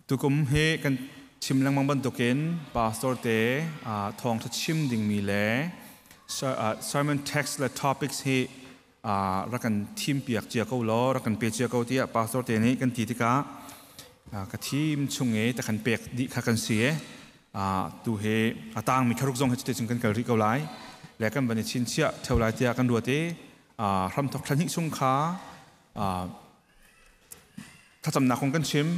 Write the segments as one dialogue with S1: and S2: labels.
S1: Tukum hi kan chim lengmang bantukin pastor te thawngṭha chim dingmi le sermon text le topics hi rak kan thim piak cia ko law rak kan pe cia ko tiah pastor te nih kan ti tikah ka thim chung i ta kan pek dih kha kan si e. Tu hi a tangmi kharuk zong hi cuti cun kan kal rih ko lai le kan van i chinchiah theo lai tiah kan ruat i hramthok thla hnih chung kha thlacamnak kong kan chim.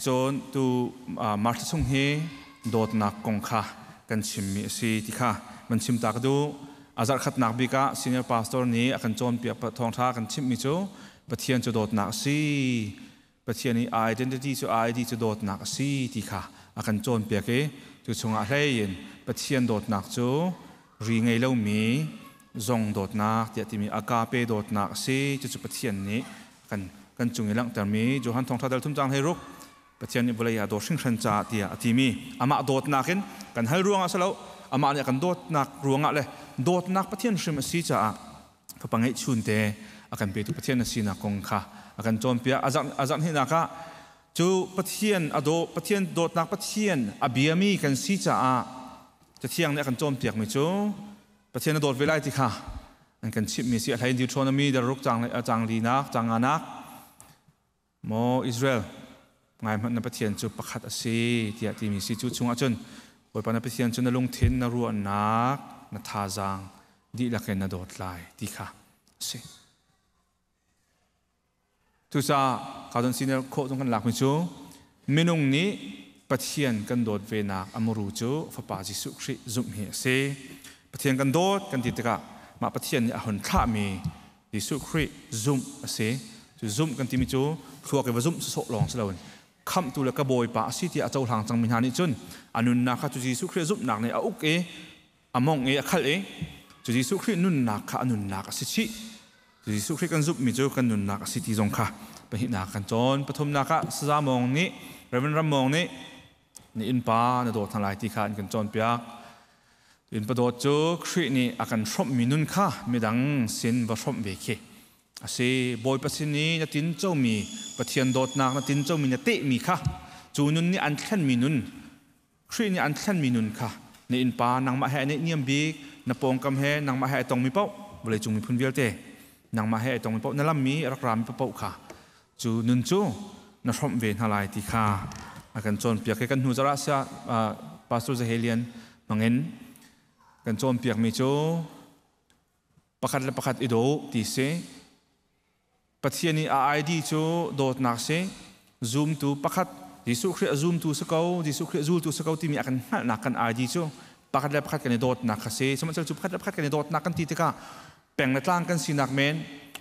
S1: Cun tu March chung hi dawtnak kong kha kan chimmi a si ti kha van chim ta ka duh. A zarhkhatnak bik ah senior pastor nih a kan cawnpiak thawngṭha kan chimhmi cu Pathian cu dawtnak a si. Pathian i identity cu ID cu dawtnak a si ti kha a kan cawnpiak i cu chungah hlei in Pathian dawtnak cu ri ngei lomi zong dawtnak tiah timi agape dawtnak a si. Cucu Pathian nih kan kan cung i langhtermi Johan Thawngṭha dal thum caang 16, Pathian nih vawlei ah dawt hringhran caah tiah a timi amah dawtnak in kan hal ruangah si lo, amah nih a kan dawtnak ruangah le dawtnak Pathian hrim a si caah fapa ngeihchun te a kan petu Pathian a sinak kong kha a kan cawnpiak. A zarh hnihnak ah cu Pathian a daw Pathian dawtnak Pathian a biami kan si caah Cathiang nih a kan cawnpiakmi cu Pathian a dawt ve lai ti kha an kan chimhmi si. A hlei Deuteronomy daruk caang linak caang nganak, "Maw Israel, ngai hmanh, na Pathian cu pakhat a si," tiah timi si. Cu chungah cun Bawipa na Pathian cu na lungthin, na ruahnak, na thazaang dihlak in na dawt lai ti kha a si. Cucaah ka don senior khawh zong kan lakmi cu minung nih Pathian kan dawt venak a muru cu Fapa Jesuh Khrih zumh hi a si. Pathian kan dawt kan ti tikah mah Pathian nih a hun thlahmi Jesuh Khrih zumh a si. Cu zumh kan timi cu thluak i va zumh sawsawh lawng si loin khamhtu le ka Bawipa a si tiah a cohlang cangmi hna nih cun a nunnak kha cu Jesuh Khrih zumhnak nih a uk i a mongh i a khalh i cu Jesuh Khrih nunnak kha a nunnak a si chih. Cu Jesuh Khrih kan zumhmi cu kan nunnak a si ti zong kha pahnihnak kan cawn. Pathumnak ah Saza Mawng nih, Reverend Ram Mawng nih na innpa na dawt hna lai ti kha an kan cawnpiak. Innpa dawt cu Khrih nih a kan hrawmhmi nun kha midang sin va hrawmh ve khi a si. Bawipa sin i na tincomi Pathian dawtnak na tincomi, na tehmi kha, cu nun nih an thlenmi nun, Khrih nih an thlenmi nun kha na innpa, nangmah he a neihniam bik, na pawngkam he nangmah he ai tongmi paoh, vawleicung miphun vialte nangmah he ai tongmi paoh, na lammi a rak rami paoh kha cu nun cu na hrawmh ve hna lai ti kha a kan cawnpiak i kan hnu zarh ah sia Pastor Zahelian hmangin kan cawnpiakmi cu pakhat le pakhat i daw ti si. Pathian i a ID cu dawtnak si. Zumtu pakhat, Jesuh Khrih a zumtu si ko, Jesuh Khrih a zultu si ko timi a kan hngalhnak kan ID cu pakhat le pakhat kan i dawtnak kha si. Sihmanhsehlaw cu pakhat le pakhat kan i dawtnak kan ti tikah peng le tlang kan sinak men,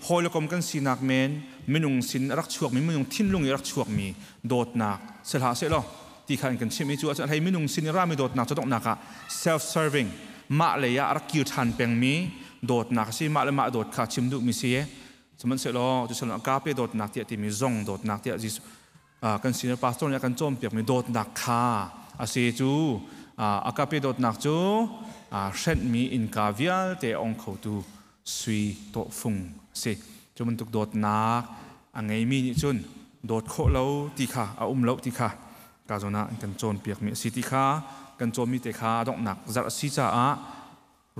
S1: hawi le kom kan sinak men, minung sin a rak chuakmi, minung thinlung i a rak chuakmi dawtnak si hlah seh law ti kha an kan chimh i cu ahcun hei minung sin i rami dawtnak cu donghnak ah self-serving, mah lei ah a rak kir ṭhan pengmi dawtnak a si. Mah le mah dawt kha chim duhmi si. Sihmanhsehlaw cu agape dawtnak tiah timi, zong dawtnak tiah Jesuh kan senior pastor nih a kan cawnpiakmi dawtnak kha a si. Cu agape dawtnak cu hrenhmi innka vialte a ong khotu sui tawhfung a si. Cu bantuk dawtnak a ngeimi nih cun dawt khawh lo ti kha a um lo ti kha ka zawn ah an kan cawnpiakmi a si ti kha kan cawnmi te kha donghnak zarh a si caah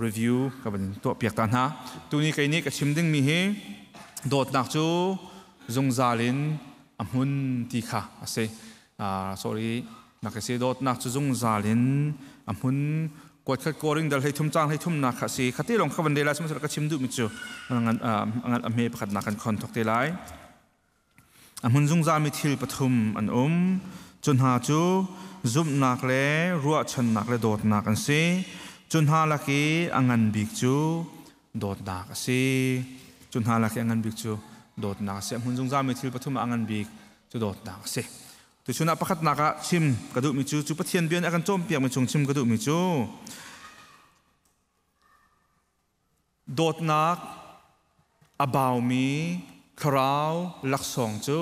S1: review ka van tuah piak ta hna. Tuni kei nih ka chim dingmi hi dawtnak cu zungzal in a hmun ti kha a si. Sorry, nak si dawtnak cu zungzal in a hmun, kuat khat Koring dal 13 caang 33 nak kha si. Khate lawng kha van rel lai, sihmanhsehlaw ka chim duhmi cu ngan a hme pakhat nak kan khon thok te lai. A hmun zungzalmi thil pathum an um. Cu hna cu zumhnak le ruahchannak le dawtnak an si. Cu hna lak i a ngan bik cu dawtnak a si. Cu hna lak i a ngan bik cu dawtnak a si. A hmun zungzalmi thil pathum ah a ngan bik cu dawtnak a si. Tuchun ah pakhatnak ah chim ka duhmi cu, cu Pathian bia nih a kan cawnpiakmi chung chim ka duhmi cu dawtnak a baumi thlarau laksawng cu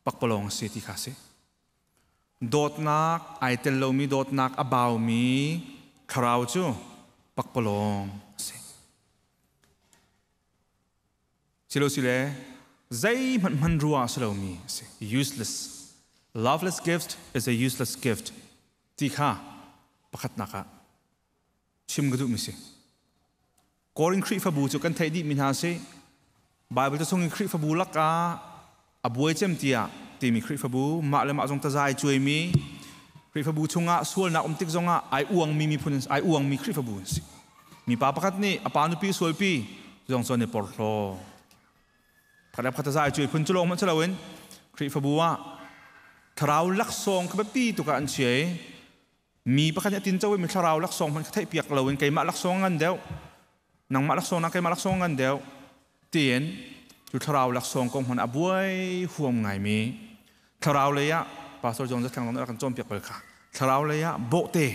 S1: pakpalawng a si ti kha a si. Dawtnak ai tel lomi, dawtnak a baumi thlarau cu pakpalawng a si. Silosile zeihmanh hman rua a si lomi a si. Useless. Loveless gift is a useless gift ti kha pakhatnak ah chim ka duhmi si. Korin Khrihfabu cu kan theih dihmi hna si. Bible cu chung in Khrihfabu lakah a buai cem tiah timi Khrihfabu mah le mah zong tazai cuaimi Khrihfabu chungah sualnak um tik zongah ai uangmi miphun ai uangmi Khrihfabu an si. Mipa pakhat nih a pa nupi sualpi zong cu an i porhlaw. Pakhat pakhat tazai cuai phun cu lawng hmanh si loin Khrihfabu ah thlarau laksawng kha biapi tuk ah an chia i mi pakhat nih a tin co mi thlarau laksawng hmanh kha theihpiak loin keimah laksawng ngan deuh nangmah laksawng na keimah laksawng ngan deuh tiin cu thlarau laksawng kong hmanh a buai huam ngaimi thlarau lei ah pastor John Zathlang zong nih kan cawnpiak bal kha thlarau lei ah bawhte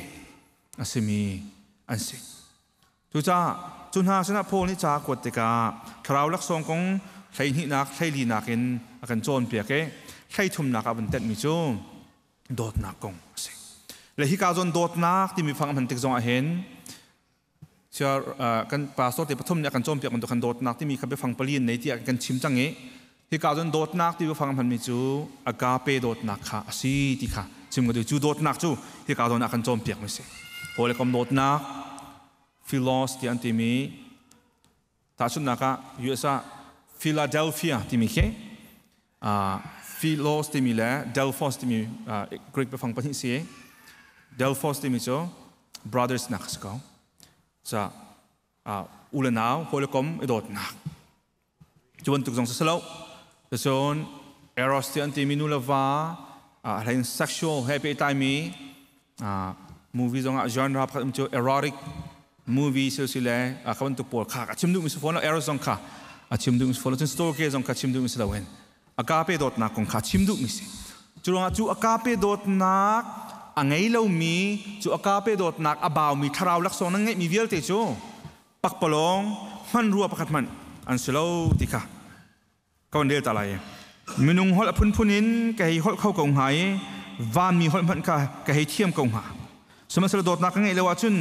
S1: a simi an si. Cucaah cu hna sinah Paul nih ca a kuat tikah thlarau laksawng kong hleihnihnak hleilinak in a kan cawnpiak i hleithumnak ah vun tenhmi cu dawtnak kong a si. Le hika zawn dawtnak timi fang a hman tik zong ah hin kan pastor te pathum nih a kan cawnpiak bantuk khan dawtnak timi kha biafang pali in nei tiah kan chim cang i hika zawn dawtnak ti biafang a hmanmi cu agape dawtnak kha a si ti kha chim ka duh. Cu dawtnak cu hika zawn ah kan cawnpiak mi si. Hawi le kom dawtnak philos ti an timi tahchunhnak ah US ah Philadelphia timi khi philos timi le Delphos timi Greek biafang pahnih si. Delphos timi cu brothers nak si ko. Ca u le nau hawi le kom i dawtnak cu bantuk zong si lo. Cun eros ti an timi nu le va hlei sexual he pehtlaimi movie zong ah genre pakhat um cu erotic movie sil si le kha bantuk pawl kha a chim duhmi si fawn lo. Eros zong kha a chim duhmi si fawn lo. Cun storge zong kha chim duhmi si lo in agape dawtnak kong kha chim duhmi si. Cu ruangah cu agape dawtnak a ngei lomi, cu agape dawtnak a baumi thlarau laksawng nan ngeihmi vialte cu pakpalawng hmanrua pakhat hmanh an si lo ti kha ka van rel ta lai. Minung holh a phunphun in ka hei holh kho ko hnga i vanmi holh hmanh kha ka hei thiam ko hnga. Sihmanhsehlaw dawtnak ka ngeih lo ahcun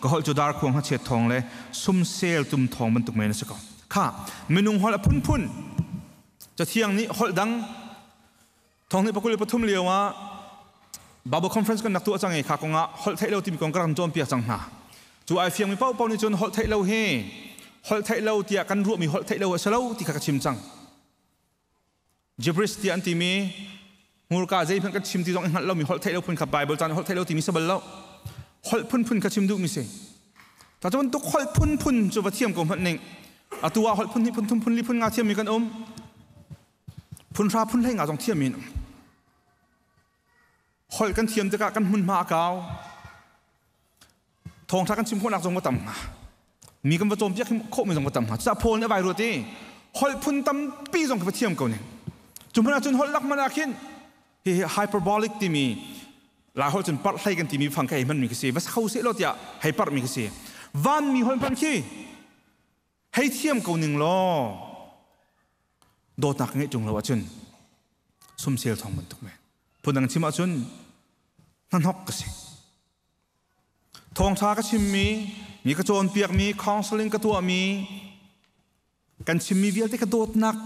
S1: ka holh cu darkhuang hngachet thawng le sumsel tum thawng bantuk men a si ko. Kha minung holh a phunphun Cathiang nih holh dang thong nih pakul pathum lio ah Bible conference kan rak tuah cang i kha kongah holh theih lo timi kong ka rak cawnpiak cang hna. Cu ai fiangmi paohpaoh nih cun holh theih lo hi holh theih lo tiah kan ruahmi holh theih lo a si lo ti kha ka chim cang. Gibberish tiah an timi hmurka zeihmanh kan chim ti zong i hngalh lomi holh theih lo phun kha Bible caan holh theih lo timi si bal lo. Holh phunphun kha chim duhmi si. Ta cu bantuk holh phunphun cu va thiam ko hmanh ning. Atu ah holh phun hnih phun thum phun li phun nga thiammi kan um. Phun hra phun hlei nga zong thiammi an um. Holh kan thiam tikah kan hmunhma a kau. Thawngṭha kan chim khawhnak zong va tam hnga. Mi kan va cawnpiak khawhmi zong va tam hnga. Cucaah Paul nih a vai ruat i holh phun tampi zong ka va thiam ko ning. Cu hmanh ahcun holh lak hmanh ah khin hihi hyperbolic timi Lai holh cun parh hlei kan timi fang kha hei hmanmi khi si. Va kho seh law tiah hei parhmi khi si. Vanmi holh hmanh khi hei thiam ko ning law dawtnak ngeih ṭung lo ahcun sumsel thawng bantuk men. Phundang chim ahcun hnahnok ka si. Thawngṭha ka chimmi, mi ka cawnpiakmi, counseling ka tuahmi, kan chimmi vialte ka dawtnak,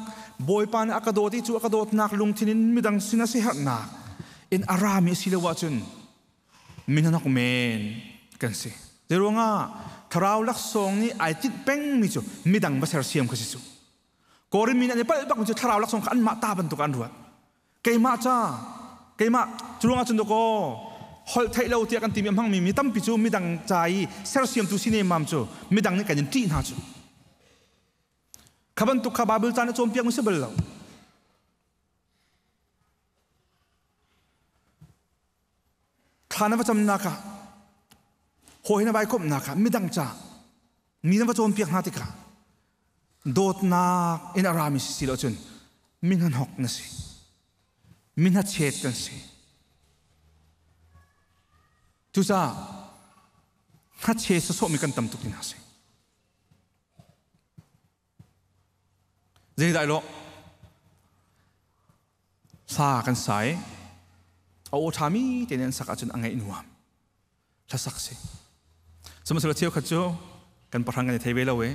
S1: Bawipa nih a ka dawt i cu a ka dawtnak lungthin in midang sin a siherhnak in a rami a si lo ahcun mi hnahnok men kan si. Zeiruangah thlarau laksawng nih ai tinh pengmi cu midang va sersiam kha si cu. Korin mi nih an i palh bakmi cu thlarau laksawng kha anmah ta bantuk an ruat. Keimah ca, keimah cu ruangah cun dakaw holh theih lo tiah kan timi a hmangmi mi tampi cu midang ca i sersiamtu si nemmam cu midang nih kan in ṭih hna cu. Kha bantuk kha Bible ca nih cawnpiak mi si bal lo. Thla na va camnak ah hawi na vai komhnak ah midang ca mi na va cawnpiak hna tikah dawtnak in a rami si lo cun mi hnahnok na si, mi hnachet kan si. Cucaah hnachet sawsawhmi kan tam tuk ti hna si. Zeidah lawh sa kan sai a aw ṭhami tein an sak ahcun a ngaih nuam hlasak si. Sihmanhsehlaw cheukhat cu kan pahrang kan i thei ve lo i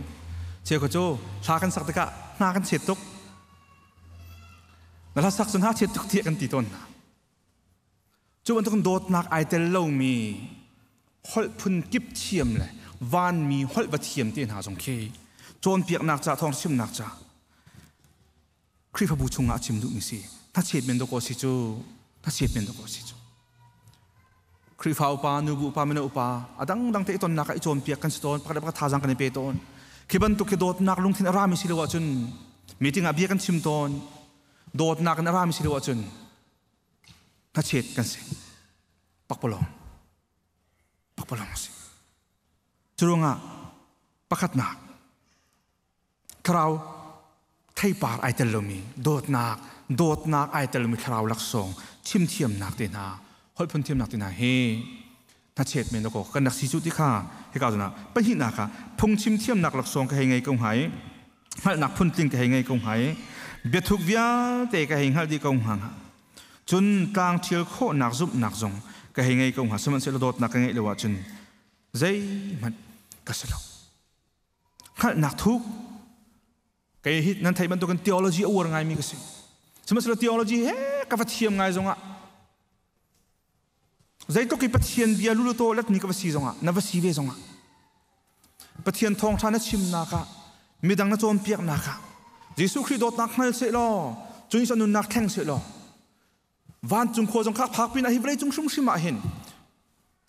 S1: cheukhat cu hla kan sak tikah hna kan chet tuk. Na hlasak cu hna chet tuk tiah kan ti tawn hna. Cu bantuk dawtnak ai tel lomi holh phun kip thiam le vanmi holh va thiam te hna zong khi cawnpiaknak ca thawng chimnak ca Khrihfabu chungah a chim duhmi si. Hnachet men dawkaw si cu. Hnachet men dawkaw si cu. Khrihfa upa, nubu upa, mino upa, a dangdang te i tonnak ah i cawnpiak kan si tawn, pakhat le pakhat thazaang kan i pe tawn. Khi bantuk khi dawtnak lungthin a rami si lo ahcun meeting ah bia kan chim tawn. Dawtnak in a rami si lo ahcun hnachet kan si. Pakpalawng. Pakpalawng a si. Curuangah pakhatnak Thlarau theipar ai tel lomi dawtnak, dawtnak ai tel lomi thlarau laksawng chimthiamnak te hna, holh phun thiamnak te hna hi hnachet men dakaw kan rak si cu ti kha hika zawn ah pahnihnak ah phungchim thiamnak laksawng ka hei ngei ko hnga i hngalhnak phuntling ka hei ngei ko hnga i biathuk vialte ka hei hngalh dih ko hnga. Cun tlang ṭhial khawhnak zumhnak zong ka hei ngei ko hnga, sihmanhsehlaw dawtnak ka ngeih lo ahcun zeihmanh ka si lo. Hngalhnak thuk kei hi nan theih bantukin theology a uar ngaimi ka si. Sihmanhsehlaw theology he ka va thiam ngai zongah, zeitluk i Pathian bia luluto letmi ka va si zongah, na va si ve zongah, Pathian thawngṭha na chimnak ah, midang na cawnpiaknak ah, Jesuh Khrih dawtnak hngal seh law, cun Isa nunnak thleng seh law, vancung khua zong kha phak pinah hi vawlei cung hrimhrim ah hin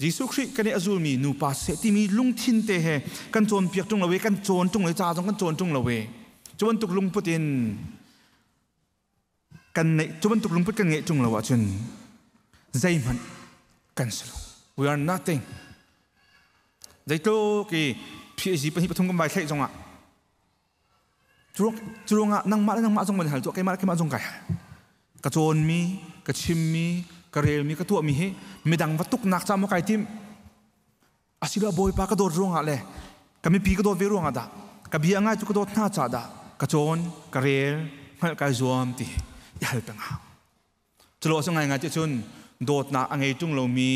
S1: Jesuh Khrih kan i a zulmi nupa seh timi lungthin te he kan cawnpiak ṭung lo i kan cawn ṭung lo i ca zong kan cawn ṭung lo i cu bantuk lungput in kan neih, cu bantuk lungput kan ngeih ṭung lo ahcun zeihmanh kan si lo. We are nothing. Zeitluk i PhD pahnih pathum kan vai thlaih zongah, curuangah nangmah le nangmah zong van hal tuah, keimah le keimah zong kai hal. Ka cawnmi, ka chimmi, ka relmi, ka tuahmi hi midang va tuknak ca maw kai tim, asiloah Bawipa ka dawt ruangah le ka mipi ka dawt ve ruangah dah, ka bia ngai cu ka dawt hna caah dah ka cawn, ka rel, hngalh kai zuam ti i hal peng hau. Culo a si ngaingai ti cun dawtnak a ngei ṭung lomi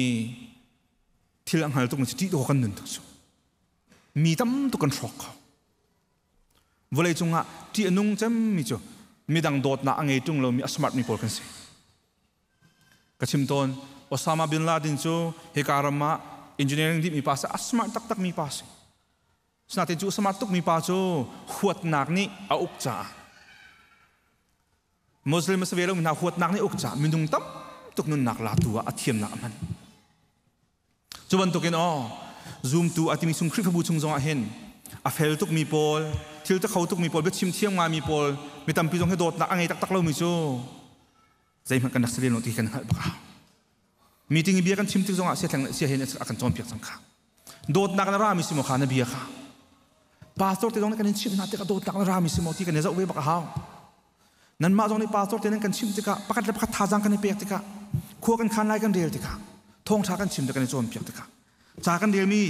S1: thil a hngal tuk mi cu ṭih dawh kan nun tuk cu. Mi tam tuk kan hrawk kho. Vawlei cungah ṭih a nung cemmi cu midang dawtnak a ngei ṭung lomi, a smart mi pawl kan si. Ka chim tawn, Osama bin Laden cu hika ram ah engineering dihmi pa si, a smart taktak mi pa si. Sinain cu smart tukmi pa cu huatnak nih a uk caah, Muslim a si ve lomi hna huatnak nih uk caah, minung tam tuk nunnak latu ah a thiamnak a hman. Cu bantukin aw, zumtu a timi chung Khrihfabu chung zongah hin a fel tukmi pawl, thil ta kho tukmi pawl, biachim thiam ngaimi pawl, mi tampi zong hi dawtnak a ngei taktak lomi cu zeihmanh kan rak si lem lo ti kan hngalh bak a hau. Meeting i bia kan chim tik zongah sia thleng sia hin a kan cawnpiak cang kha. Dawtnak na rami si maw kha na bia kha? Pastor te zong nih kan in chimh hna tikah dawtnak na rami si maw ti kan i zoh ve bak a hau. Nanmah zong nih pastor te nan kan chimh tikah, pakhat le pakhat thazaang kan i pek tikah, khua kan khan lai kan rel tikah, thawngṭha kan chim tik, kan i cawnpiak tikah, ca kan relmi,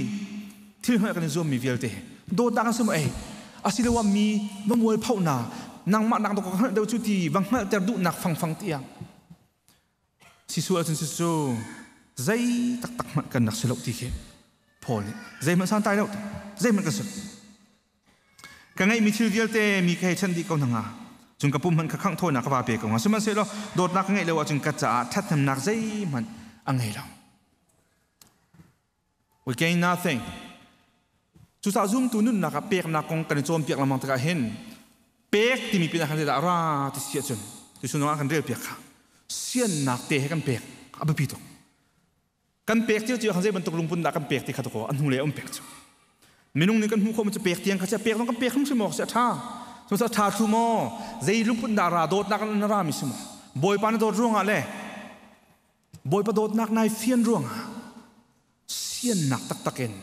S1: thil hngalh kan i zuammi vialte dawtnak an si maw ei, asiloah mi va mual phohna, nangmah nak dawk ka hngalh deuh cu ti va hngalhter duhnak fangfang tiang si sual ahcun cu zei taktak hmanh kan rak si lo ti khi Paul nih zeihmanh santlai lo, zeihmanh kan si. Ka ngeihmi thil vialte mi ka hei chanh dih ko hna hnga, cun ka pum hmanh kha khangh thawinak ka va pe ko hnga, sihmanhsehlaw dawtnak ka ngeih lo ahcun ka caah ṭhathnemnak zeihmanh a ngei lo. We gain nothing. Cucaah zumtu nunnak ah peknak kong kan i cawnpiak lengmang tikah hin pek timi pinah khan zeidah a ra ti si ahcun, tuchun zongah kan relpiak kha, siannak te he kan pek a biapi tuk. Kan pek cio cio khan zei bantuk lungpun dah kan pek ti kha to a hnu le um pek cu. Minung nih kan hmuh khawh cu pek tiang kha sia pek zong kan pek hrimhrim awk si a ṭha. Cu a ṭha thlu maw, zei lungpun dah ra, dawtnak na ra mi si maw, Bawipa na dawt ruangah le Bawipa dawtnak nai fian ruangah siannak taktak in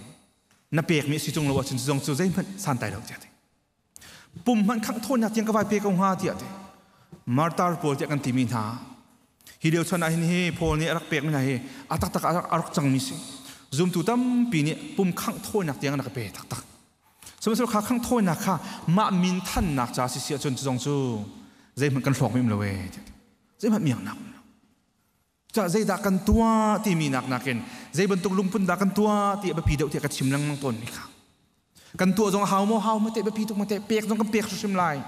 S1: na pekmi si tung lo ahcun zong cu zeihmanh santai lo tiah ti. Pum hmanh khangh thawnnak tiang ka vai pe ko hnga tiah ti. Martar pawl tiah kan timi hna hi lio chan ah hin hi Paul nih a rak pekmi hna hi a taktak a rak cangmi si. Zumtu tampi nih pum khangh thawinak tiang an rak pe taktak. Sihmanhsehlaw kha khangh thawinak kha mah min thannak ca si si ahcun cu zong cu zeihmanh kan hlawk mi um lo ee tiah ti. Zeihmanh miaknak um lo. Cah zeidah kan tuah timi nak nakin zei bantuk lungpun dah kan tuah ti a biapi deuh tiah ka chim lengmang tawnmi kha. Kan tuah zong hau maw, hau ma te, biapi tuk ma te, pek zong kan pek hrimhrim lai.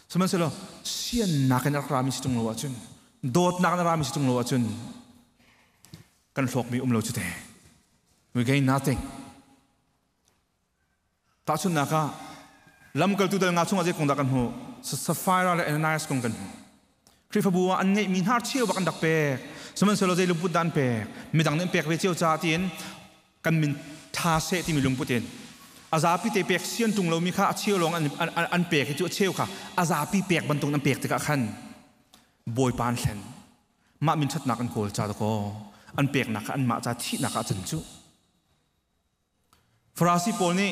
S1: Sihmanhsehlaw siannak in a rak rami si ṭung lo ahcun, dawtnak in a rami si ṭung lo ahcun. Kan hlawkmi um lo cu te. We gain nothing. Tahchunhnak ah, lamkaltu dal nga chungah zei kong dah kan hmuh? Sapphira le Ananias kong kan hmuh. Khrihfabu ah an ngeihmi hnar cheu bak an rak pek. Sihmanhsehlaw zei lungput dah an pek? Midang nih an pek ve cio caah tiin kan min tha seh timi lungput in a zapi te pek sian ṭung lomi kha a cheu lawng an pek i cu a cheu kha a zapi pek bantuk an pek tikah khan Bawipa an hlen. Mah min ṭhatnak an kawl ca dakaw an peknak kha anmah ca thihnak ah cun cu. Farasi pawl nih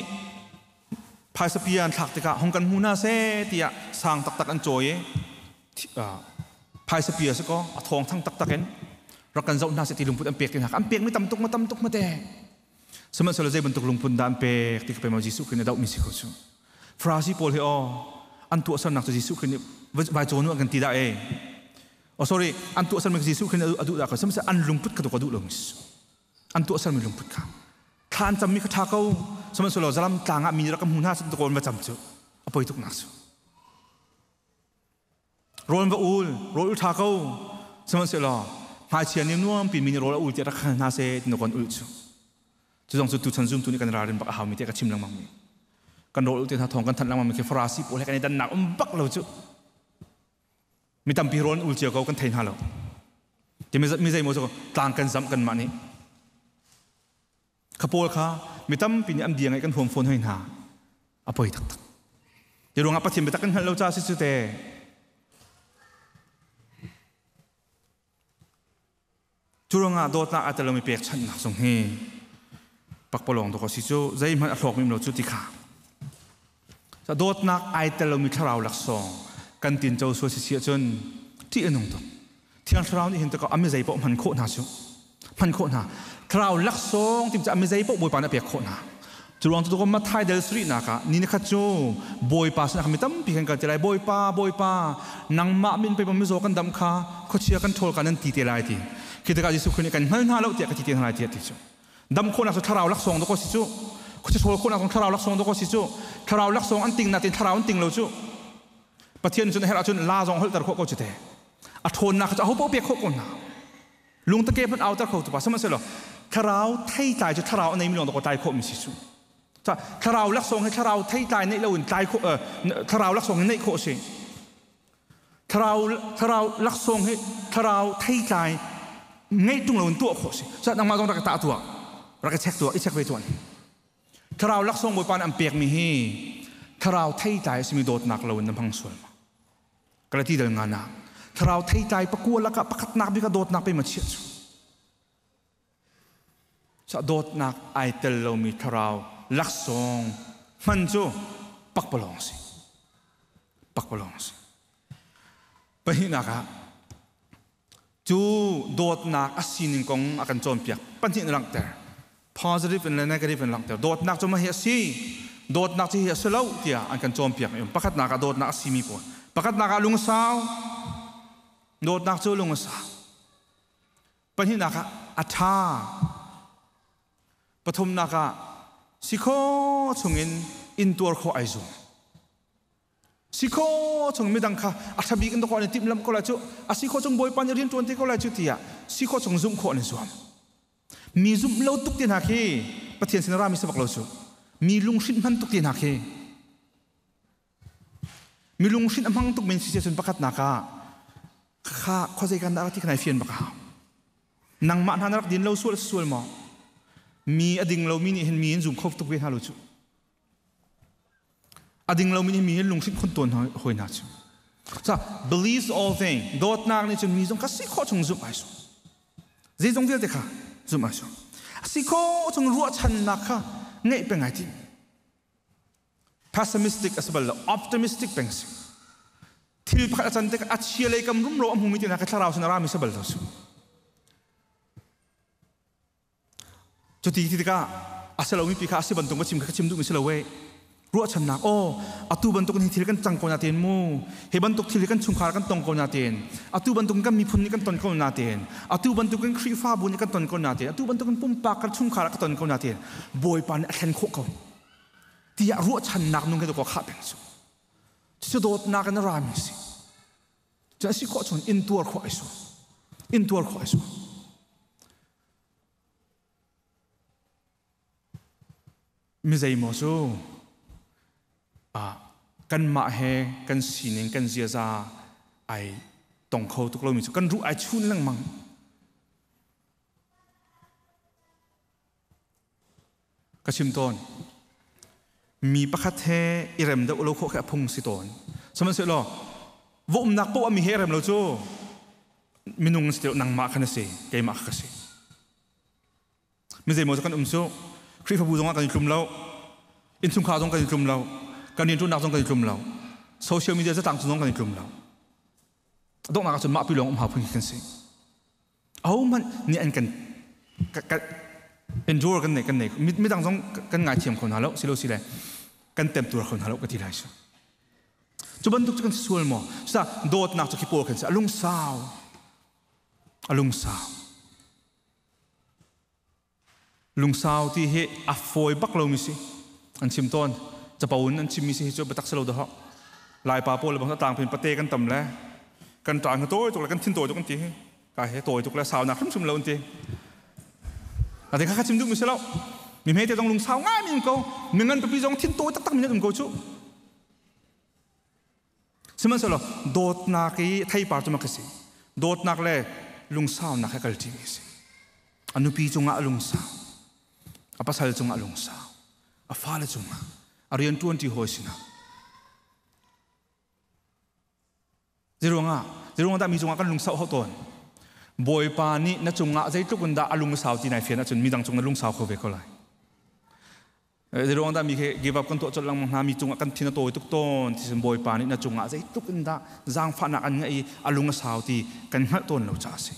S1: phaisa pia an thlak tikah hong kan hmu hna seh tiah sang taktak an cawi i phaisa pia si kaw a thawng thang taktak in rak kan zoh hna seh ti lungput an pek ti hna an pek mi tam tuk ma tam tuk ma te. Sihmanhsehlaw zei bantuk lungput dah an pek ti ka pe ma Jesuh Khrih nih a dohmi si ko cu. Farasi pawl hi aw an tuahsernak cu Jesuh Khrih nih vai cawn u an kan ti dah e. Oh sorry, an tuahsermi Jesuh Khrih nih a duh dah ko. Sihmanhsehlaw an lungput kha tu ka duh lo mi si. An tuahsermi lungput kha thla an cammi kha ṭha ko, sihmanhsehlaw zalam tlang ah mi rak ka hmu hna sin kawl va cam cu a poi tuk nak cu. Rawl va ul, rawl ul ṭha ko, sihmanhsehlaw hmaichia nih nuam pi mi nih rawl a ul tiah rak hal hna seh ti kon ul cu. Cu zong cu tuchan zumtu nih kan ralrin bak a haumi tiah ka chim lengmang mi. Kan rawl ul te hna thawng kan thanh lengmang mi khi Farasi pawl he kan i dannak um bak lo cu. Mi tampi rawl an ul cio ko, kan thei hna lo. Ti mi zei maw cu tlang kan zamh kanmah nih. Kha pawl kha mi tampi nih an bia ngaih kan huam fawn hoi hna. A poi taktak. Ti ruangah Pathian biatak kan hngalh lo ca si cu te. Cu ruangah dawtnak aa tel lomi pekchanhnak zong hi pakpalawng dawk a si cu, zeihmanh a hlawk mi lo cu ti kha. Dawtnak ai tel lomi thlarau laksawng kan tinco sual si si ahcun ṭih a nung tuk. Thiang Thlarau nih hin takah a mizei paoh hman khawh hna cu. Hman khawh hna. Thlarau laksawng tim cu a mizei paoh Bawipa nih a pek khawh hna. Cu ruang cu Matthai del sarihnak ah ni nikhat cu Bawipa sinah mi tampi kan kal te lai. Bawipa, Bawipa, nangmah min pei mizaw kan dam kha, khuachia kan ṭhawl ka nan ti te lai ti. Khi tikah Jesuh Khrih nih kan hngal hna lo tiah ka ti te hna lai tiah ti cu. Dam khawhnak cu thlarau laksawng dawk si cu. Khuachia ṭhawl khawhnak zong thlarau laksawng dawk si cu. Thlarau laksawng an ting natin thlarau an ting lo cu. Pathian cun a herh ahcun la zong holhter khawh ko cu te. A ṭhawnnak cu aho paoh pek khawh ko hna. Lungtake hmanh auter kho tu pa sihmanhsehlaw thlarau theitlai cu thlarau a neimi lawng dawkaw tlai khawhmi si cu. Thlarau laksawng hi thlarau theitlai neih loin tlai khawh, thlarau laksawng hi neih khawh a si. Thlarau laksawng hi thlarau theitlai ngeih ṭung loin tuah khawh a si. Cun nangmah zong rak i tah tuah, rak i check tuah, i check ve tuah. Thlarau laksawng Bawipa nih an pekmi hi thlarau theitlai a simi dawtnak loin na hmang sual ma? Galati dal nga nak. Thlarau theitlai pakua lakah pakhatnak bik ah dawtnak pe ma chiah cu. Sa dawtnak ai tel lomi thlarau laksawng hman cu pakpalawng si. Pakpalawng si. Pahnihnak ah Cu dawtnak a sining kong a kan cawnpiak. Pahnih in langhter. Positive in le negative in langhter. Dawtnak cu mah hi a si. Dawtnak cu hi a si lo tiah an kan cawnpiak. Pakhatnak ah dawtnak a simi pawl. Pakhatnak ah lungsau. Dawtnak cu lung a sau. Pahnihnak ah a ṭha. Pathumnak ah si kho chungin intuar khawh ai zuam. Si kho chung midang kha a ṭha bik in dawh an i timhlamh ko lai cu, a si kho chung Bawipa nih rian ṭuan te ko lai cu tiah si kho chung zumh khawh an i zuam. Mi zumh lo tuk te hna khi Pathian sin rami si bak lo cu. Mi lunghrinh hman tuk te hna khi, mi lunghrinh a hmang tuk men si cun pakhatnak ah kha khuazei kan dah ti kha nai fian bak a hau. Nangmah hna na rak din lo sual sual maw? Mi a ding lomi nih hin mi in zum kho tuk ve hna lo cu. A ding lomi nih mi hi lunghrinh khun tawn hoi hna cu. Ca believes all thing, dawtnak nih cun mi zong kha si khawh chung zumh ai sum. Zeizong vialte kha zumh ai sum. Si khawh chung ruahchannak kha ngeih peng ai tim. Pessimistic a si bal lo, optimistic peng si. Thil pakhat a can tik a chia lei kam rumro a hmumi te hna kha thlarau sin a rami si bal lo su. Cuti ti tikah a si lomi pi kha a si bantuk va chim kha ka chim duhmi si lo weh. Ruahchannak, aw, atu bantuk in hi thil kan cang ko na tein mu. Hi bantuk thil hi kan chungkhar kan tong ko na tein. Atu bantuk in kan miphun nih kan ton ko na tein. Atu bantuk in Khrihfabu nih kan ton ko na tein. Atu bantuk in pumpak kan chungkhar ka ton ko na tein. Bawipa nih a thlen khawh ko. Tiah ruahchannak nung he ko khah peng cu. Cucu dawtnak in a rami si. Cu a si khawh chun intuar khawh ai su. Intuar khawh ai su. Mi zeimaw cu kanmah he kan sining kan ziaza ai tong kho tuk lomi cu kan ruh ai chun lengmang. Ka chim tawn. Mi pakhat he i rem deuh lo khawh khi a phung si tawn. Sihmanhsehlaw va umnak poah mi he rem lo cu minung si nangmah khan a si, keimah kha ka si. Mi zeimaw cu kan um cu Khrihfabu zongah kan i tlum lo, innchungkhar zong kan i tlum lo, kan rianṭuannak zong kan i tlum lo, social media zatlang zong kan i tlum lo. Donghnak ahcun mah pi lawng um hau phun kan si. Ahohmanh nih an kan endure kan nei kan nei midang zong kan ngaithiam kho hna lo silo sile kan temtur kho hna lo ka ti lai su. Cu bantuk cu kan si sual maw? Cuta dawtnak cu khi pawl kan si a lungsau. A lungsau. Lungsau ti hi a fawi bak lomi si. An chim tawn. Capo in an chimmi si hi cu biatak si lo dahawk. Laipa pawl le bang tlangpin pate kan tam le kan ṭang hi tawi tuk le kan thin tawi tuk an ti hi. Ka he tawi tuk le saunak hrimhrim lo an ti. Ate kha kha chim duhmi si lo. Mi hmete zong lungsau ngai mi um ko. Mi ngan pipi zong thin tawi taktak mi an um ko cu. Sihmanhsehlaw dawtnak i theipar cu mak a si. Dawtnak le lungsaunak he kalṭimi a si. A nupi cungah a lungsau. A pasal cungah a lungsau. A fale cungah. A rianṭuanṭi hawi sinah. Zeiruangah? Zeiruangah dah mi cungah kan lungsau hau tawn? Bawipa nih na cungah zeitluk in dah a lungsau ti nai fian ahcun midang cung na lungsau kho ve ko lai. Zeiruang dah mi khi give up kan tuah colh lengmang hna mi cungah kan thin a tawi tuk tawn ti sin Bawipa nih na cungah zeitluk in dah zaangfahnak an ngeih i a lung a sau ti kan hngalh tawn lo caah a si.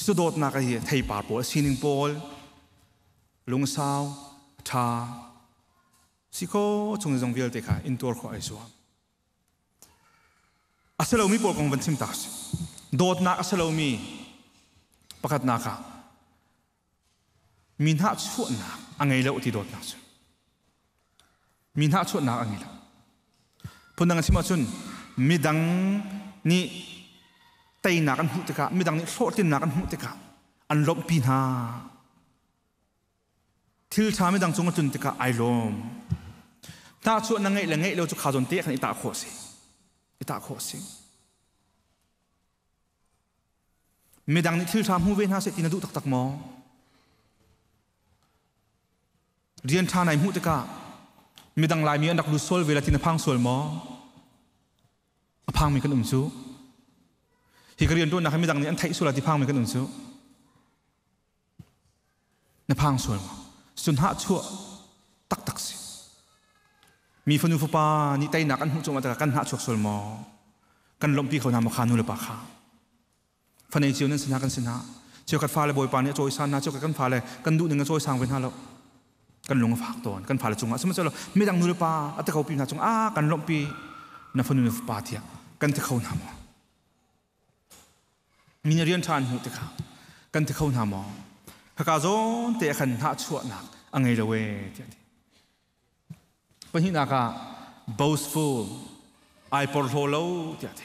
S1: Cu dawtnak hi theipar pawl sining pawl lungsau ṭha si kho chung zong vialte kha intuar khawh ai zuam. A si lomi pawl kong van chim ta si. Dawtnak a si lomi pakhatnak ah mi hnahchuahnak a ngei lo ti dawtnak cu. Mi hnahchuahnak a ngei lo. Phundang a chim ahcun midang nih teinak an hmuh tikah, midang nih hlawhtlinnak an hmuh tikah an lawmhpi hna. Thil ṭha midang cung a tlun tikah ai lawm. Hnahchuah na ngeih le ngeih lo cu kha zawn te khan i tah khawh a si. I tah khawh a si. Midang nih thil ṭha hmu ve hna seh ti na duh taktak maw? Rian ṭha nai hmuh tikah midang Laimi an rak lut sual ve la ti na phang sual maw? A phangmi kan um cu. Hi ka rian ṭuannak hi midang nih an theih sual la ti phangmi kan um cu. Na phang sual maw? Cun hnahchuah taktak si. Mi fanu fapa nih teinak an hmuh cungah tikah kan hnahchuak sual maw? Kan lawmhpi kho hna maw kha nu le pa kha? Fanei cio nan si hna kan si hna. Cheukhat fale Bawipa nih a cawisan hna, cheukhat kan fale kan duh ning a cawisang ve hna lo. Kan lung a fak tawn. Kan fale cungah sihmanhsehlaw midang nu le pa a ti kho pi hna cung ah kan lawmhpi na fanu na fapa tiah kan ti kho hna maw? Mi nih rian ṭha an hmuh tikah kan ti kho hna maw? Haka zawn te ah khan hnahchuahnak a ngei lo ee tiah a ti. Pahnihnak ah boastful, ai porhlaw lo tiah a ti.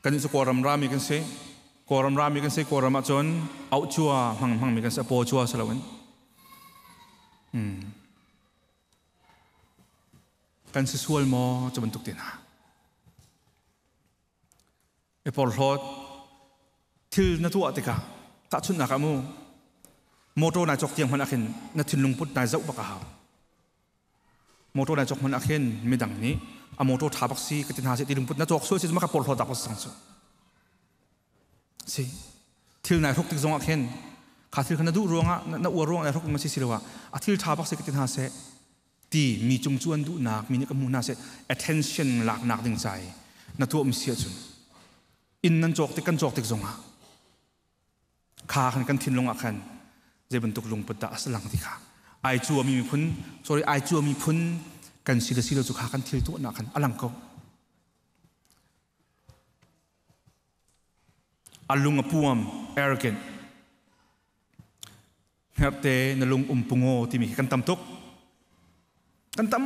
S1: Kan cu Kawlram rami kan si. Kawlram rami kan si. Kawlram ahcun auhcua hmang hmangmi kan si. A paw cua si loin. Kan si sual maw cu bantuk te hna. I porhlawt thil na tuah tikah tahchunhnak ah mu motor nai cawk tiang hmanh ah khin na thinlung put nai zoh bak a hau. Motor nai cawk hmanh ah khin midang nih a motor ṭha bak si ka ti hna seh ti lungput na cawk sual si cu maka porhlawt dak sang cu. Si thil nai hruk tik zong ah khin kha thil kha na duh ruangah na uar ruangah nai hruk ma si si lo ah a thil ṭha bak si ka ti hna seh ti mi cung cu an duhnak mi nih ka hmu hna seh attention laknak ding ca i na tuah mi si ahcun inn nan cawk tik kan cawk tik zongah kha khan kan thinlung ah khan zei bantuk lungput dah a si lang ti kha ai cua mi miphun sorry ai cua miphun kan si le si lo cu kha kan thil tuahnak khan a lang ko. A lung a puam arrogant Hngerhte na lung um pungaw timi khi kan tam tuk. Kan tam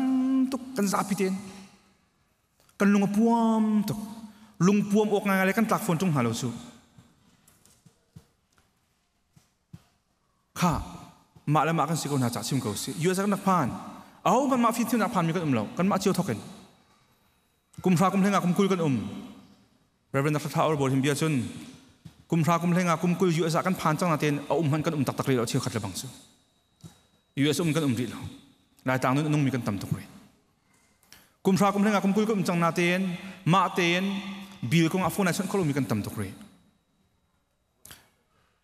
S1: tuk, kan zapi tein. Kan lung a puam tuk. Lung puam awk ngai le kan tlak fawn ṭung hna lo cu. Kha mah le mah kan si ko hna ca chim ko si. US kan rak phan. Aho hmanh mah fimthiamnak phan mi kan um lo. Kanmah cio thawk in. Kum hra kum hlenga kum 20 kan um. Reverend Dr. Tha Or hin bia cun kum hra kum hlenga kum 20 US ah kan phan cang natein a um hmanh kan um taktak rih lo cheu khat le bang cu. US um kan um rih lo. Laitlang nun nung mi kan tam tuk rih. Kum hra kum hlenga kum 20 kan um cang natein mah tein bil kong a phone ai chawnh kho lomi kan tam tuk rih.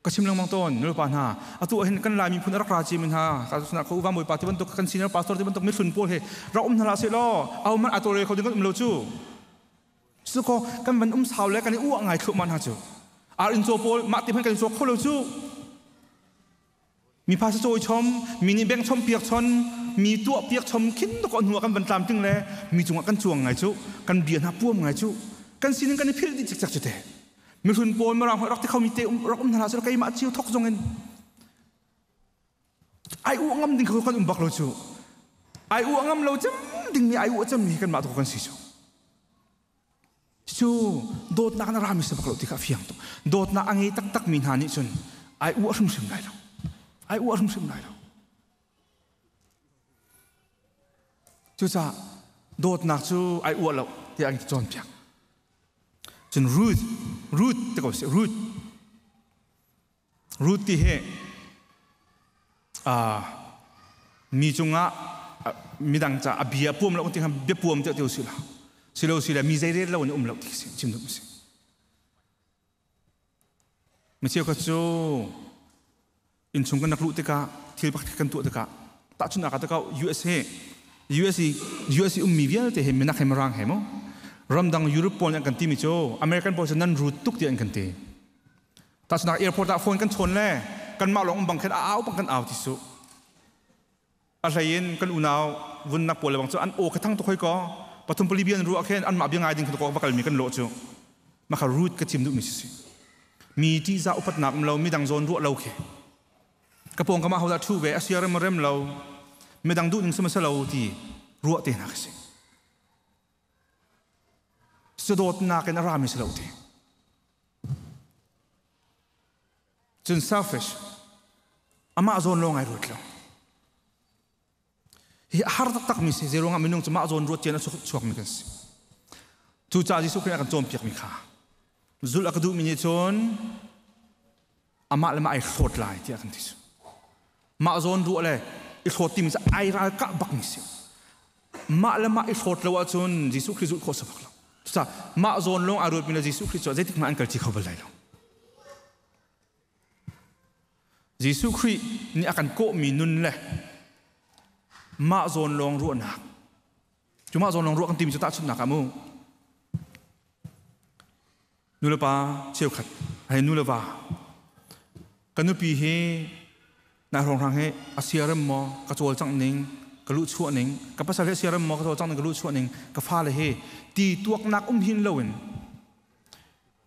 S1: Ka chim lengmang tawn nulepa hna, atu ah hin kan Lai miphun a rak ra cimi hna ka ko uva bawipa ti bantuk kan senior pastor ti bantuk mihlun pawl he rak um hna hlah seh law aho hmanh a tawlrel kho ding kan um lo cu. Cu ko kan van um sau le kan i uah ngai thluahmah hna cu. Ar in caw pawl mah ti hmanh kan i caw kho lo cu. Mi phaisa cawi chom, mi nih beng chom piak chon, mi tuah piak chom khin to ko hnu ah kan van tlam ting le mi cungah kan cuang ngai cu, kan bia hna puam ngai cu, kan sining kan i philh dih cikcek cu te. Mihlun pawl mirang rak ti khomi te rak um hna hlah seh keimah cio thok zong in ai u ngam ding kho kan um bak lo cu. Ai u ngam lo cem ding mi ai u cem mi kan mah to kan si cu. Cu dawtnak na rami si bak lo ti kha a fiang tuk. Dawtnak a ngei taktak mi hna nih cun ai uah hrimhrim lai lo. Ai uah hrimhrim lai lo. Cucaah dawtnak cu ai uah lo tiah an cawnpiak. Cun Ruth, Ruth ti ko sih, Ruth. Ruth ti hi mi cungah midang ca a bia puam lo ti kha bia puam tiah ti usih la silo sile mi zei rel lo in um lo ti si chim duh si. Mi cheukhat cu innchung kan rak luh tikah thil pakhat kan tuah tikah, tahchunhnak ah tikah US he US i US i ummi vialte he minak he mirang he mu ramdang Europe pawl nih an kan timi cu American pawl cu nan ruut tuk tiah an kan ti. Tahchunhnak, airport ah phone kan chawn le kanmah lawng um bang khin a au bang kan au ti su. A hlei in kan unau vunnak pawl le bang cu an aw kha thang tuk hoi ko. Pathum pali bian ruah khin anmah bia ngai ding khin ko va kalmi kan lawh cu. Maka root ka chim duhmi si si. Mi ṭihzah upatnak um lo, midang zawn ruah lo khi. Ka pawng kam ah hodah ṭhu ve, a sia rem rem lo, midang duh ning si lo ti ruah te hna khi si. Dawtnak in a rami si lo ti. Cun selfish, amah zawn lawng ai ruat lo. Hi a har taktak mi si. Zeiruangah minung cu mah zawn ruat cian a chuak mi kan si. Cucaah Jesuh Khrih a kan cawnpiak mi kha zulh a ka duhmi nih cun amah le mah ai hlawt lai tiah kan ti cu. Mah zawn ruah le i hlawt timi cu ai ralkah bak mi si. Mah le mah i hlawt lo ahcun Jesuh Khrih zulh khawh si bak lo. Cucaah mah zawn lawng ai ruatmi le Jesuh Khrih cu zeitik hmanh an kalṭi kho bal lai lo. Jesuh Khrih nih a kan kawhmi nun le mah zawn lawng ruahnak cu, mah zawn lawng ruah kan timi cu, tahchunhnak ah mu, nulepa cheukhat hei nu le va ka nupi hi nai hrawnghrang hi a siarem maw, ka cawlcangh ning, ka luhchuah ning, ka pasal hi a siarem maw, ka cawlcangh ning, ka luhchuah ning, ka fale hi ti tuaknak um hin loin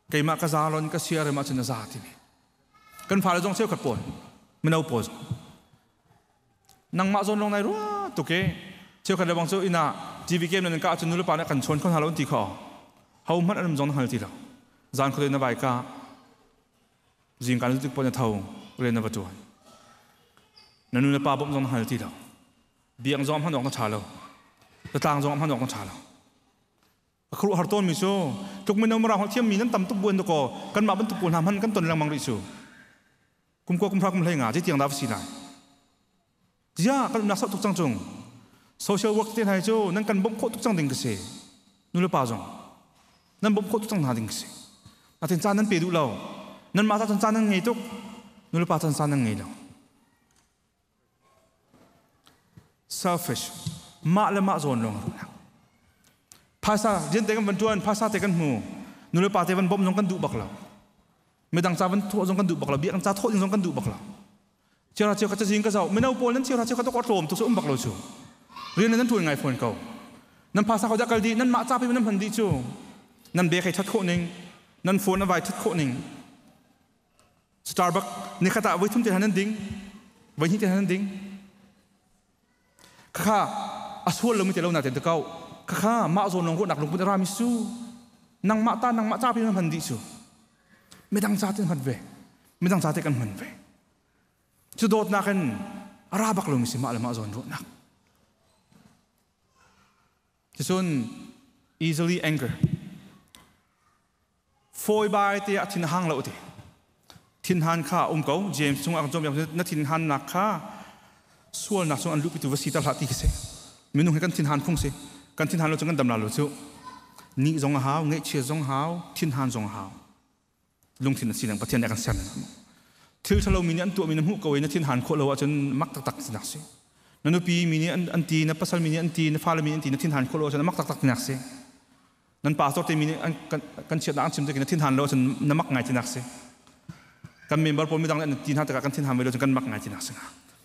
S1: keimah ka zalon ka siarem ahcun a za timi kan fale zong cheukhat pawl, mino pawl zong nangmah zawn lawng nai rua tuk i cheukhat le bang cu inn ah TV game nan ka ahcun nulepa nih kan chawn kho hna lo an ti kho. Ho hmanh an um zong na hngal ti lo. Zan khuadei na vai ka, zingka na tuk pawl na tho, rian na va ṭuan, na nu na pa bawmh zong na hngal ti lo, biang zong hman awk na ṭha lo, zatlang zong hman awk na ṭha lo. A khuaruahhar tawnmi cu tluk mino mirang holh thiammi nan tam tuk buan dakaw kanmah bantuk pawl hna hman kan ton lengmang rih cu. Kum 20, kum 20, kum 15 zei tiang dah va si lai? Zia kan umnak sau tuk cang cung social work te hna hi cu nan kan bawmh khawh tuk cang ding ka si. Nu le pa zong nan bawmh khawh tuk cang hna ding ka si. Natin caan nan pe duh lo. Nan mah ta cun caan nan ngei tuk, nu le pa cun caan nan ngei lo. Selfish, mah le mah zawn lawng ruahnak. Phaisa rian te kan van ṭuan, phaisa te kan hmu, nu le pa te van bawmh zong kan duh bak lo, midang ca van thawh zong kan duh bak lo, biakinn ca thawh ding zong kan duh bak lo. Chiara cheu kha cazin ka zoh, mino pawl nan chiara cheu kha tok tlawm tuk cu um bak lo cu. Rian nan ṭuan ngai fawn ko. Nan phaisa ko dah kal dih, nan mah ca pe nan hman dih cu. Nan bek hei ṭhat khawh ning, nan phone a vai ṭhat khawh ning. Starbucks nikhat ah voi thum te nan ding, voi hnih te nan ding. Khakha a sual lomi te lo na te kau. Khakha mah zawn lawng ruahnak lungput a rami su. Nangmah ta nangmah ca pi nan hman dih cu. Midang ca te hman ve. Midang ca te kan hman ve. Cu dawtnak in a ra bak lomi si mah le mah zawn ruahnak. Cucun easily anger. Fawi bai te ah thin hang lo ti. Thinhan kha um ko. James chung ah kan cawnpiak na thinhannak kha sualnak chung an luhpitu va si ter hlah ti khi si. Minung hi kan thinhan phung si. Kan thinhan lo cu kan dam la lo cu. Nih zong a hau, ngaihchia zong hau, thinhan zong a hau. Lungthin a si nang Pathian nih a kan ser. Thil ṭhalo mi nih an tuahmi na hmuh ko i na thinhan khawh lo ahcun mak taktak sinak si. Na nupi mi nih an ti, na pasal mi nih an ti, na fale mi nih an ti, na thinhan khawh lo ahcun mak taktak tinak si. Nan pastor te mi nih an kan chiatnak an chim tik na thinhan lo ahcun na mak ngai tinak si. Kan member pawl midang nih an ti hna tikah kan thinhan ve lo cun kan mak ngai tinak si.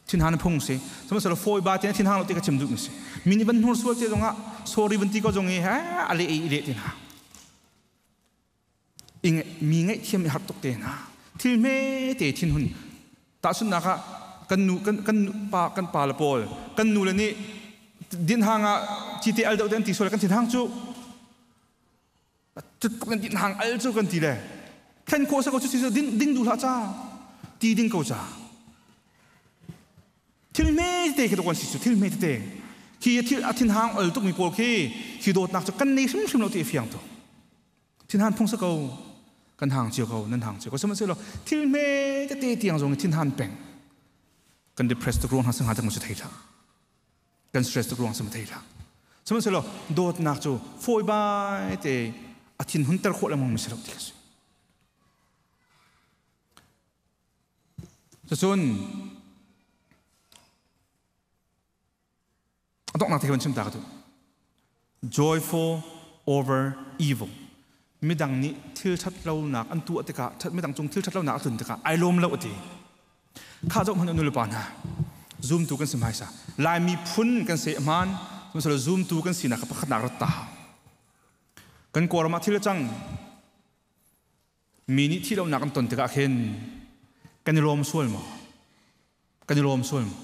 S1: Thinhan phung si. Sihmanhsehlaw fawi ba te thinhang lo ti ka chim duh mi si. Mi nih van hnur sual te zongah sorry van ti ko zong i he a le i le ti hna. Mi ngaihthiam i har tuk te hna. Thil hme te thinhun. Tahchunhnak ah kan nu kan kan pa kan pa le pawl kan nu le nih din hang ah cite al deuh te an ti sual kan thinhang cu cut kan din hang al cu kan ti le thlen khawh sa ko cu ding ding duh hlah ca ti ding ko ca thil hme tete khi kan si cu thil hme tete khi thil a thinhang ol tuk mi pawl khi khi dawtnak cu kan nei hrimhrim lo ti fiang tuk. Thinhan phung sa ko kan hang cio ko nan hang cio ko. Sihmanhsehlaw thil hme tete tiang zong thinhan peng kan depress tuk ruang hna sangha tak mu thei hlah, kan stress tuk ruang sam thei hlah. Sihmanhsehlaw dawtnak cu fawi bai te a thin hun ter khawh lengmang mi si lo ti ka si. Cucun a donghnak te kan chim ta ka duh. Joyful over evil. Midang nih thil ṭhat lonak an tuah tikah, midang cung thil ṭhat lonak a tlun tikah ai lawm lo a ti. Kha zoh hmanh u nulepa hna, zumtu kan si hmaisa. Laimi phun kan si hmaan, sihmanhsehlaw zumtu kan sinak kha pakhatnak rat ta. Kan Kawlram ah thil a cang. Mi nih thih lonak an ton tikah khin kan i lawm sual maw? Kan i lawm sual maw?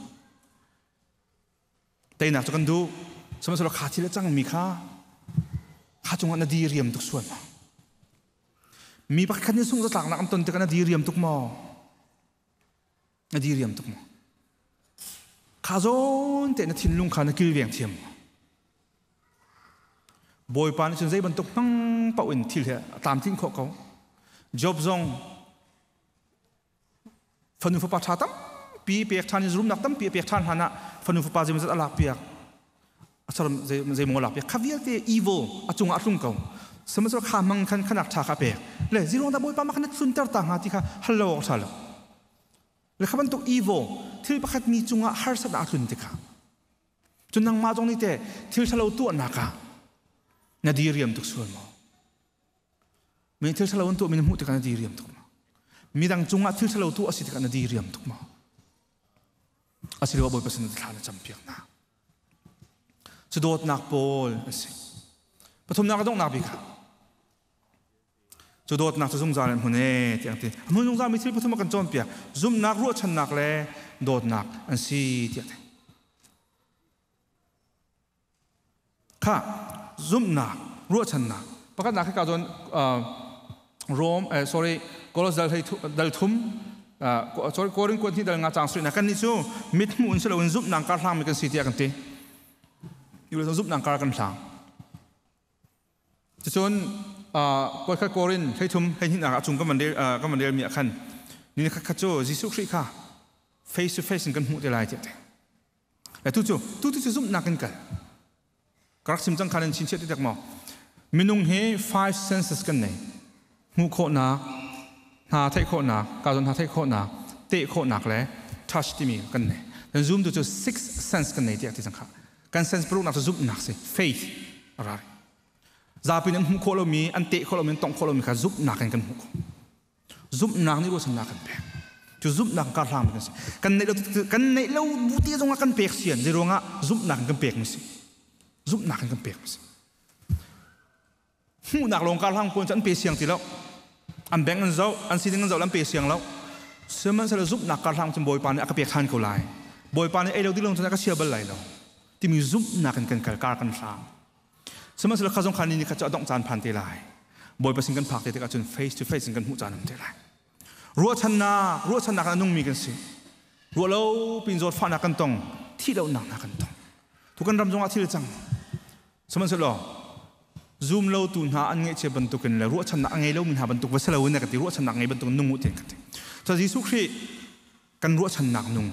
S1: Teinak cu kan duh. Sihmanhsehlaw kha thil a cangmi kha kha cungah na diriam tuk sual maw? Mi pakhat nih sungh zatlaknak an ton tikah na diriam tuk maw? Na diriam tuk maw? Kha zawn te na thinlung kha na kilveng thiam maw? Bawipa nih cun zei bantuk hmang paoh in thil he a tlamtlinh khawh ko. Job zong fanu fapa ṭha tampi pek ṭhan in rumnak tampi a pek ṭhan hlan ah fanu fapa zeimawzat a lak piak, a saram zeimaw a lak piak, kha vialte evil a cungah a tlung ko. Sihmanhsehlaw kha hmang khan khanak ṭha kha a pek le zeiruang dah Bawipa mah khan na tlunter ta hnga ti kha hal lo awk ṭha lo. Le kha bantuk evil thil pakhat mi cungah harsat a tlun tikah cun nangmah zong nih teh thil ṭhalo tuahnak ah na diriam tuk sual maw? Mi thil ṭhalo an tuahmi na hmuh tikah na diriam tuk maw? Midang cungah thil ṭhalo tuah a si tikah na diriam tuk maw? Asiloah Bawipa sin thla na campiak hna. Cu dawtnak pawl an si. Pathumnak a donghnak bik ah cu dawtnak cu zungzal an hmun ee tiang ti. A hmun zungzal mi thil pathum a kan cawnpiak. Zumhnak, ruahchannak le dawtnak an si tiah ti. Kha zumhnak, ruahchannak. Pakhatnak hi ka zawn Rome sorry Kolos dal hlei dal thum, sorry, Korin kuan hnih dal nga cang suina kan nih cu mit hmuh in si loin zumhnak kar hlangmi kan si tiah kan ti. Iu zumhnak kar kan hlang. Cucun kuatkhat Korin 13 12 ah cung kan van rel mi ah khan ni khat khat cu Jesuh Khrih kha face to face in kan hmuh te lai tiah ti. Le tu cu tu tu zumhnak in kal. Ka rak chim cang kha nan chinchiah ti tak maw? Minung hi five senses kan nei. Hmuh khawhnak, hna theih khawhnak, ka zawn hna theih khawhnak, teh khawhnak le touch timi kan nei. Kan zoom tu cu six sense kan nei tiah ti cang kha. Kan sense paruknak cu zumhnak si, faith a ra. Zapi nih an hmuh khawh lomi, an teh khawh lomi, an tongh khawh lomi kha zumhnak in kan hmuh khawh. Zumhnak nih ruahchannak kan pek. Cu zumhnak kar hlang kan si. Kan neih lo kan neih lo bu te zongah kan pek sian zei ruangah zumhnak in kan pek mi si. Zumhnak in kan pek mi si. Hmuhnak lawng kar hlang pawn cu an pe siang ti lo. An bank an zoh, an sining an zoh, an pe siang lo. Sihmanhsehlaw zumhnak kar hlang cun Bawipa nih a ka pek than ko lai. Bawipa nih ei lo ding lo cun a ka sia bal lai lo. Timi zumhnak in kan kal kar kan hlang. Sihmanhsehlaw kha zong kha ni ni khat cu a dongh caan phan te lai. Bawipa sin kan phak te tikah cun face to face in kan hmuh caan um te lai. Ruahchannak, ruahchannak in a nungmi kan si. Ruah lo pin zawtfahnak kan tong, thih lonak hna kan tong. Tu kan ram zongah thil cang. Sihmanhsehlaw zum lo tu hna an ngaihchia bantukin le ruahchannak a ngei lomi hna bantuk va si loin ka ti, ruahchannak ngei bantuk nung u ti'n ka ti. So Jesuh Khrih kan ruahchannak nung.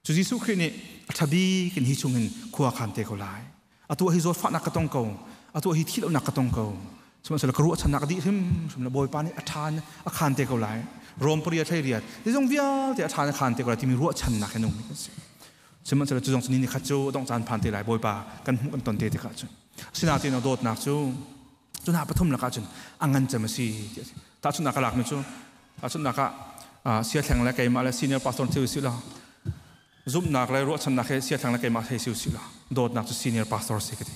S1: Cu Jesuh Khrih nih a ṭha bik in hi chungin khua khan te ko lai. Atu hi zawtfahnak ka tong ko. Atu hi thih lonak ka tong ko. Sihmanhsehlaw ka ruahchannak a dih hrimhrim le Bawipa nih a ṭha a khan te ko lai. Rom paria thlei riat. Zong vialte a ṭha a khan te ko lai timi ruahchannak he nungmi kan si. Sihmanhsehlaw cu zong cu ni ni khat cu dongh caan phan te lai Bawipa kan hmuh kan ton te tikah cun. Asinain dawtnak cu cu hna pathum lakah cun a ngan cem a si ti a si. Tahchunhnak ka lakmi cu tahchunhnak ah siathleng le keimah le senior pastor thil si law zumhnak le ruahchannak he siathleng le keimah thei si si law dawtnak cu senior pastor si ka ti.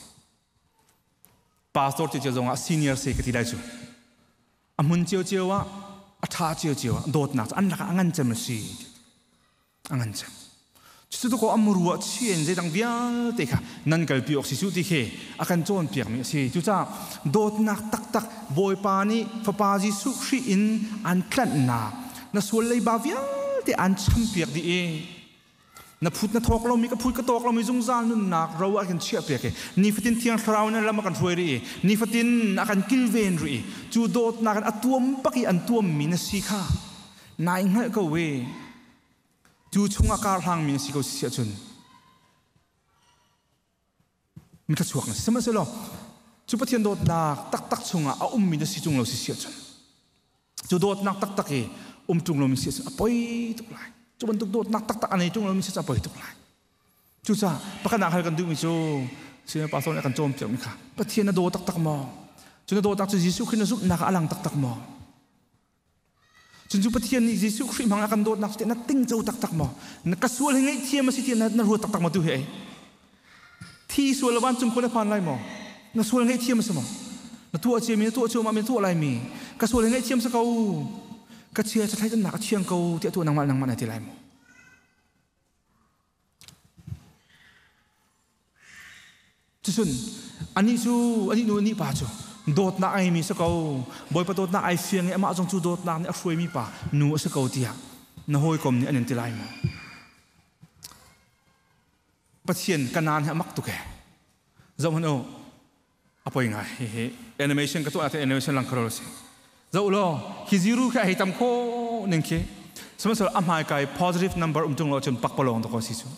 S1: Pastor ti cio zongah senior si ka ti lai cu. A hmun ciocio ah a ṭha ciocio ah dawtnak cu an lakah a ngan cem a si. A ngan cem. Cucu ko amru ah chien zeidang vialte kha nan kalpi awk si cu ti khi a kan cawnpiakmi a si. Cucaah dawtnak taktak Bawipa nih Fapa Jesuh Khrih in an tlanhnak na sual leiba vialte an champiak dih i na phut na thawk lomi ka phut ka tawk lomi zungzal nunnak ro a kan chiahpiak i nifatin Thiang Thlarau in lam a kan hruai rih i nifatin a kan kilven rih i cu dawtnak in a tuam bak i an tuammi na si kha nai hngalh ko we. Cu chungah kar hlangmi na si ko si ahcun mi thluachuak na si. Sihmanhsehlaw cu Pathian dawtnak taktak chungah a ummi na si tung lo si si ahcun cu dawtnak taktak i um ṭung lomi si ahcun a poi tuk lai. Cu bantuk dawtnak taktak a nei ṭung lomi si ahcun a poi tuk lai. Cucaah pakhatnak hal kan duhmi cu Senior Pastor nih a kan cawnpiakmi kha Pathian na daw taktak maw? Cu na dawtnak cu Jesuh Khrih na zumhnak ah a lang taktak maw? Cun cu Pathian nih Jesuh Khrih hmang a kan dawtnak cu na tingco taktak maw? Na ka sual hi ngaihthiam a si tiah na ruat taktak maw tu hi ei? Thi sual le vancung khua na phan lai maw? Na sual ngaihthiam a si maw? Na tuah ciami, na tuah cuahmah mi, na tuah lai mi, ka sual hi ngaihthiam si ko. Ka chia cu thlaidannak a thiang ko tiah tuah nangmah nangmah na ti lai maw? Cucun anih cu anih nu anih pa cu dawtnak a ngeimi si ko, Bawipa dawtnak ai fiang i amah zong cu dawtnak nih a hruaimi pa nu a si ko tiah na hawikom nih an in ti lai maw? Pathian kanaan hi a mak tuk ee. Zoh hmanh u, a poi ngai hihi animation ka tuah te animation lang kho si. Zoh law hi zero khi a hei tam kho ning khi sihmanhsehlaw a hmaikai positive number um tung lo cun pakpalawng dawk si cu.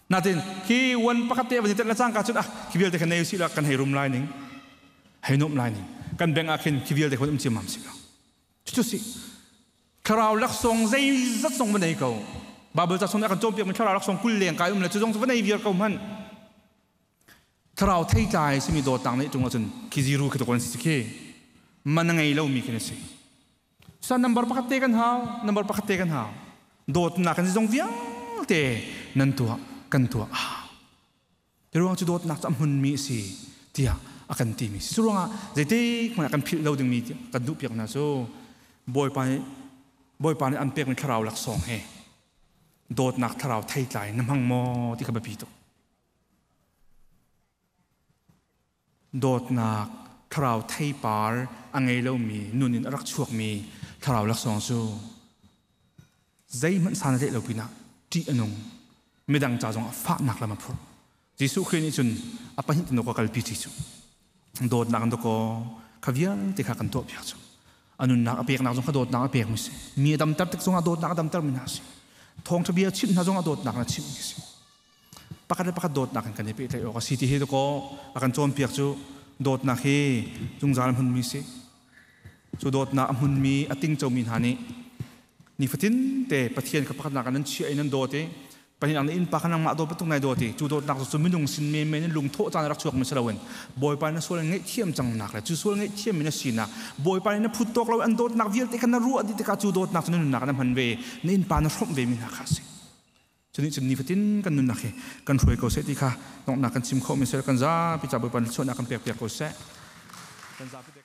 S1: Natin khi wan pakhat te van i tet le cangka cun ah khi vialte kha nei usih la kan hei rum lai ning hei nuam lai ning kan bank ah khin khi vialte khan um ciammam si lo. Cucu si thlarau laksawng zeizat zong va nei ko. Bible ca chung nih a kan cawnpiak mi thlarau laksawng 20 leng kai um le cu zong cu va nei viar ko hmanh. Thlarau theitlai simi dawtnak nih tung ahcun khi ziru khi to si khi man a ngei lomi khi na si. Sa number pakhat te kan hau, number pakhat te kan hau. Dawtnak kan zong vialte nan tuah, kan tuah. Ti ruang cu dawtnak cu a hmunmi a si tiah a kan timi si. Cu ruangah zeitik hmanh ah kan philh lo dingmi kan duh piak hna cu Bawipa nih Bawipa nih an pekmi thlarau laksawng he dawtnak thlarau theitlai na hmang maw ti kha biapi tuk. Dawtnak thlarau theipar a ngei lomi nun in a rak chuakmi thlarau laksawng cu zeihmanh san a tlaih lo pinah ṭih a nung. Midang ca zongah fahnak lam a phurh. Jesuh Khrih nih cun a pahnih te ka kalpi ṭi cu. Dawtnak in dakaw kha vialte kha kan tuahpiak cu. A nunnak a peknak zong kha dawtnak a pekmi si. Mi a damter tik zongah dawtnak a damtermi hna a si. Thawngṭha bia chimh hna zongah dawtnak na chimhmi a si. Pakhat le pakhat dawtnak in kan i pehtlaih awk a si ti hi dakaw a kan cawnpiak cu. Dawtnak hi zungzal hmunmi si. Cu dawtnak a hmunmi a tingcomi hna nih nifatin te Pathian kha pakhatnak ah nan chiah i nan dawt i pahnih na innpa kha nangmah dawt bantuk nai dawt i cu dawtnak cu minung sin menmen in lungthawh caan rak chuakmi si loin Bawipa na sual ngaihthiam cangnak le cu sual ngaihthiam mi na sinak Bawipa nih na phut tawk lo an dawtnak vialte kha na ruah dih tikah cu dawtnak cu na nunnak na hman ve, na innpa na hrawmh ve mi hna kha a si. Cunih cun nifatin kan nunnak hi kan hruai ko seh ti kha donghnak kan chim khawh mi seh, kan zapi ca Bawipa nih chuahnak kan pek piak ko seh. Kan zapi.